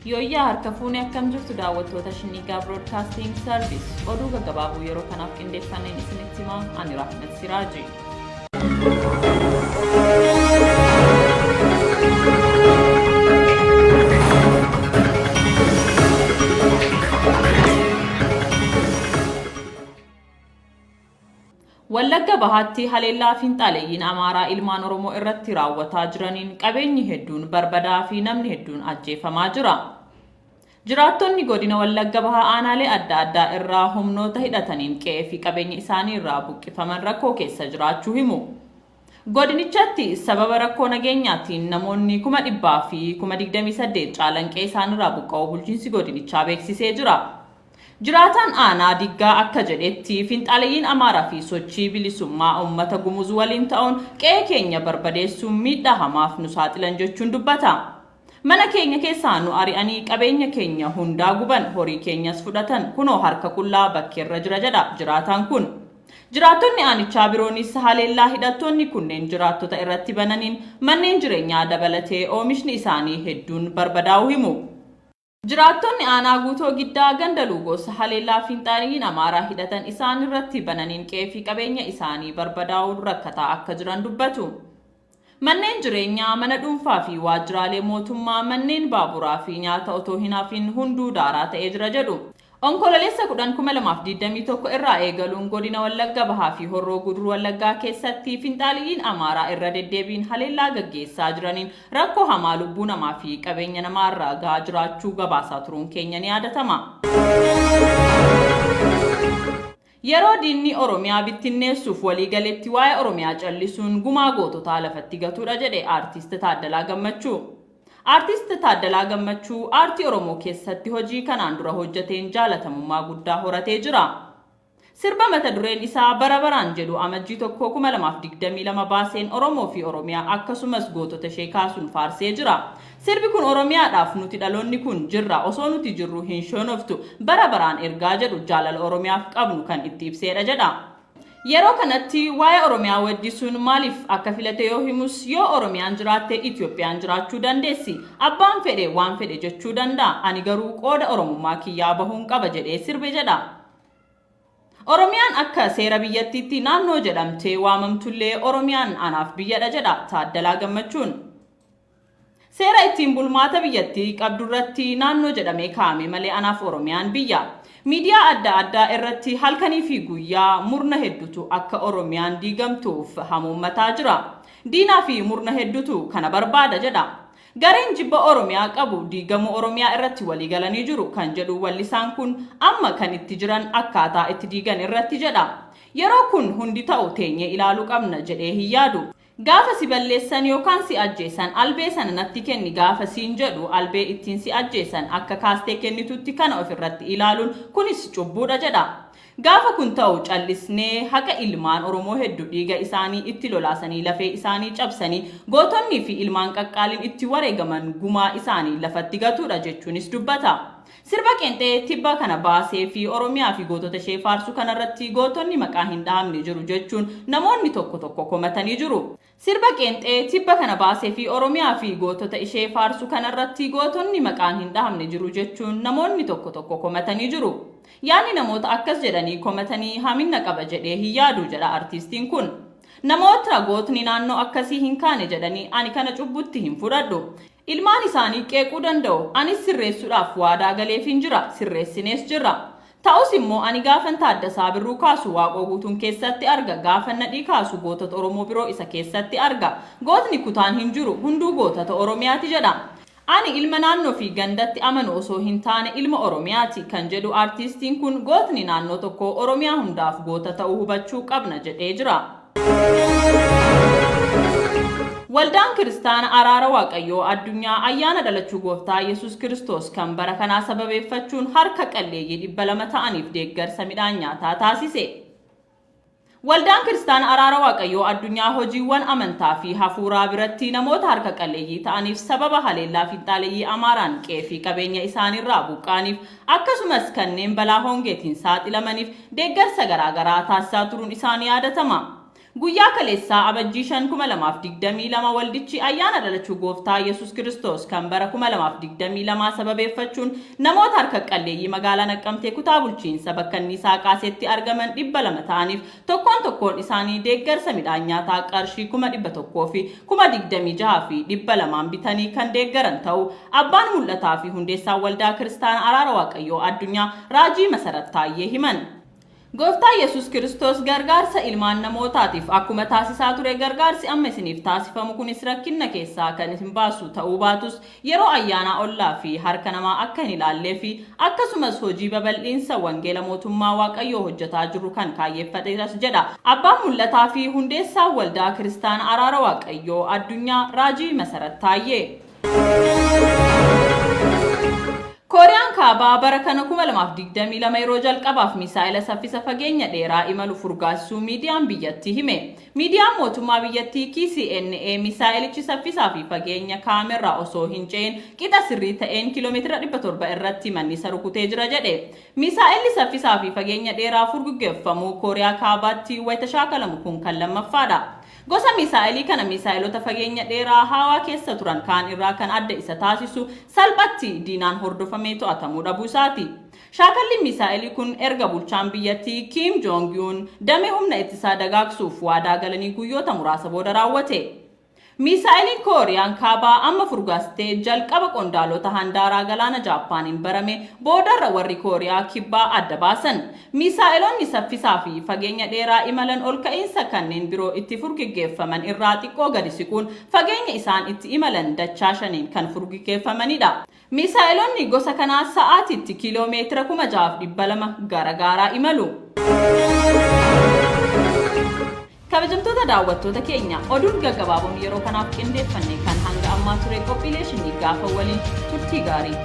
Yooyyaa harka fuune akkam jirtu daawwattoota Shinniigaa Broadcasting Service oduu gaggabaaboo yeroo kanaaf qindeeffanneen isinitti himaa ani Rahmat Siraaji. Wallagga Bahaatti haleellaa finxaaleyyiin Amaaraa ilmaan Oromoo irratti raawwataa jiraniin qabeenyi hedduun barbadaa'aa fi namni hedduun ajjeefamaa jira. Jiraattonni godina Wallagga Bahaa aanaalee adda addaa irraa humnoota hidhataniin qe'ee fi qabeenya isaanii irraa buqqifaman rakkoo keessa jiraachuu himu. Godinichatti sababa rakkoo nageenyaatiin namoonni 128,000 caalan qe'ee isaanirraa buqqa'uu bulchiinsi godinichaa beeksisee jira. Jiraataan aanaa Diggaa akka jedhetti, finxaaleyyiin Amaaraa fi sochii bilisummaa uummata Gumuz waliin ta'uun qe'ee keenya barbadeessuun miidhaa hamaaf nu saaxilan jechuun dubbata. Mana keenya keessaa nu ari'anii qabeenya keenya hundaa guban, horii keenyas fudhatan, kunoo harka qullaa bakkeerra jira jedha jiraataan kun. Jiraattonni aanichaa biroonis haleellaa hidhattoonni kunneen jiraattota irratti bananiin manneen jireenyaa dabalatee oomishni isaanii hedduun barbadaa'uu himu. Jiraattonni aanaa Guutoo Giddaa ganda Luugoos haleellaa fiinxaaleyyiin Amaaraa hidhatan isaanirratti bananiin qe'ee fi qabeenya isaanii barbadaa'uun rakkataa akka jiran dubbatu. Manneen jireenyaa, mana dhuunfaa fi waajjiraalee mootummaa, manneen baaburaa fi nyaata otoo hin hafin hunduu daaraa ta'ee jira jedhu. Onkololeessa 10, 2021 irraa eegaluun Godina Wallagga Bahaa fi Horroo Guduruu Wallaggaa keessatti finxaaliyyiin Amaaraa irra deddeebiin haleellaa gaggeessaa jiraniin rakkoo hamaa lubbuu namaa fi qabeenya namaa irra gahaa jiraachuu gabaasaa turuun keenya ni yaadatama. Yeroo diinni Oromiyaa bittinneessuuf walii galetti waa'ee Oromiyaa callisuun gumaa goototaa lafatti gatuudha jedhe Aartiist Taaddalaa Gammachuu. Aartist Taaddalaa Gammachuu aartii Oromoo keessatti hojii kanaan dura hojjateen jaalatamummaa guddaa horatee jira. Sirba mata dureen isaa Bara Baraan jedhu Amajjii 1, 2022 baaseen Oromoo fi Oromiyaa akkasumas gootota ishee kaasuun faarsee jira. Sirbi kun Oromiyaadhaaf nuti dhaloonni kun jirra, osoo nuti jirruu hin shoonoftu, bara baraan ergaa jedhu jaalala Oromiyaaf qabnu kan itti ibseedha jedha. Yeroo kanatti waa'ee Oromiyaa weeddisuun maaliif akka filate yoo himus, yoo Oromiyaan jiraatte Itoophiyaan jiraachuu dandeessi. Abbaan fedhe waan fedhe jechuu danda'a. Ani garuu qooda Oromummaa kiyyaa bahuun qaba jedhee sirbe jedha. Oromiyaan akka seera biyyattiitti naannoo jedhamtee waamamtullee Oromiyaan anaaf biyyadha jedha Taaddalaa Gammachuun. Seera ittiin bulmaata biyyattii qabdurratti naannoo jedhamee kaa'ame malee anaaf Oromiyaan biyya. Miidiyaa adda addaa irratti halkanii fi guyyaa murna heddutu akka Oromiyaan diigamtuuf hamuummataa jira. Diinaa fi murna heddutu kana barbaada jedha. Gareen jibba Oromiyaa qabu diigamuu Oromiyaa irratti walii galanii jiru kan jedhu wallisaan kun amma kan itti jiran akkaataa itti diigan irratti jedha. Yeroo kun hundi ta'u teenyee ilaaluu qabna jedhee hin yaadu. Gaafa si balleessan yookaan si ajjeesan albee sana natti kenni gaafa siin jedhu albee ittiin si ajjeesan akka kaastee kennitutti kana ofirratti ilaaluun kunis cubbuudha jedha. Gaafa kun ta'u callisnee haqa ilmaan Oromoo heddu dhiiga isaanii itti lolaasanii lafee isaanii cabsanii gootonnii fi ilmaan qaqqaaliin itti wareegaman gumaa isaanii lafatti gatuudha jechuunis dubbata. Sirba qeenxee tibba kana baasee fi Oromiyaa fi gootota ishee faarsu kanarratti gootonni maqaa hin dhahamne jiru jechuun namoonni tokko tokko komatanii jiru. Sirba qeenxee tibba kana baasee fi Oromiyaa fi gootota ishee faarsu kanarratti gootonni maqaan hin dhahamne jiru jechuun namoonni tokko tokko komatanii jiru. Yaadni namoota akkas jedhanii komatanii haminna qaba jedhee hin yaadu jedha artiistiin kun. Namoota gootni naannoo akkasii hin kaane jedhanii ani kana cubbutti hin fudhadhu. Ilmaan isaanii qeequu danda'u. Anis sirreessuudhaaf waadaa galeefiin jira, sirreessinees jirra. Ta'us immoo ani gaafan Taaddasaa Birruu kaasu Waaqoo Guutuun keessatti arga, gaafan Nadhii kaasu gootota Oromoo biroo isa keessatti arga. Gootni kutaan hin jiru, hunduu gootota Oromiyaati jedha. Ani ilma naannoo fi gandatti amanu osoo hin taane ilma Oromiyaati kan jedhu artiistiin kun gootni naannoo tokkoo Oromiyaa hundaaf goota ta'uu hubachuu qabna jedhee jira. Waldaan Kiristaana Araara Waaqayyoo Addunyaa ayyaana dhalachuu Gooftaa Yesuus Kiristoos kan bara kanaa sababeeffachuun harka qalleeyyii 200 ta'aniif deeggarsa midhaan nyaataa taasise. Waldaan Kiristaana Araara Waaqayyoo Addunyaa hojiiwwan amantaa fi hafuuraa biratti namoota harka qalleeyyii ta'aniif sababa haleellaa finxaaleyyii Amaaraan qe'ee fi qabeenya isaaniirraa buqqa'aniif akkasumas kanneen balaa hongeetiin saaxilamaniif deeggarsa garaagaraa taasisaa turuun isaa ni yaadatama. Guyyaa kaleessaa Amajjii 5, 2022 waldichi ayyaana dhalachuu Gooftaa Yesuus Kiristoos kan bara 2022 sababeeffachuun namoota harka qalleeyyii magaalaa Naqqamtee kutaa bulchiinsa Bakkanniisaa Qaaseetti argaman 200 ta'aniif tokkoon tokkoon isaanii deeggarsa midhaan nyaataa qarshii 126,200n bitanii kan deeggaran ta'uu Abbaan Mul'ataa fi Hundeessaan Waldaa Kiristaana Araara Waaqayyoo Addunyaa Raajii Masarat Taayyee himan. Gooftaa Yesuus Kiristoos gargaarsa ilmaan namootaatiif akkuma taasisaa ture gargaarsi amma isiniif taasifamu kunis rakkinna keessaa kan isin baasu ta'uu baatus yeroo ayyaanaa ollaa fi harka namaa akka hin ilaallee fi akkasumas hojii babal'iinsa wangeela mootummaa Waaqayyoo hojjetaa jirru kan kaayyeeffatedhas jedha Abbaan Mul'ataa fi Hundeessaan Waldaa Kiristaana Araara Waaqayyoo Addunyaa Raajii Masarat Taayyee. Kooriyaan Kaabaa bara kana 2022 yeroo jalqabaaf misaa'ela saffisa fageenya dheeraa imalu furgaasisuu miidiyaan biyyattii hime. Miidiyaan mootummaa biyyattii KCNA misaa'elichi saffisaa fi fageenya kaa'amerraa osoo hin ce'in qixa sirrii ta'een kiiloomeetira 700 irratti mannisa rukutee jira jedhe. Misaa'elli saffisaa fi fageenya dheeraa furguggeeffamu Kooriyaa Kaabaatti wayita shaakalamu kun kan lammaffaadha. Gosa misaa'elii kana misaa'elota fageenya dheeraa haawaa keessa turan kaan irraa kan adda isa taasisu salphatti diinaan hordofamee to'atamuu dhabuu isaati. Shaakalliin misaa'elii kun erga bulchaan biyyattii Kiim Joong Yuun damee humna ittisaa dagaagsuuf waadaa galanii guyyoota muraasa booda raawwate. Miisaa'eliin Kooriyaan Kaabaa amma furgaastee jalqaba qondaalota handaaraa galaana Jaappaaniin barame boodarra warri Kooriyaa Kibbaa adda baasan. Miisaa'eloonni saffisaa fi fageenya dheeraa imalan olka'iinsa kanneen biroo itti furgiggeeffaman irraa xiqqoo gadi siquun fageenya isaan itti imalan dachaa shaniin kan furgiggeeffamanidha. Miisaa'eloonni gosa kanaa sa'aatiitti kiiloo meetira 6,200 gara gaaraa imalu. Kabajamtoota daawwattoota keenya oduun gaggabaaboon yeroo kanaaf qindeeffanne kan hanga ammaa ture qophiilee shinniggaafa waliin turtii gaarii.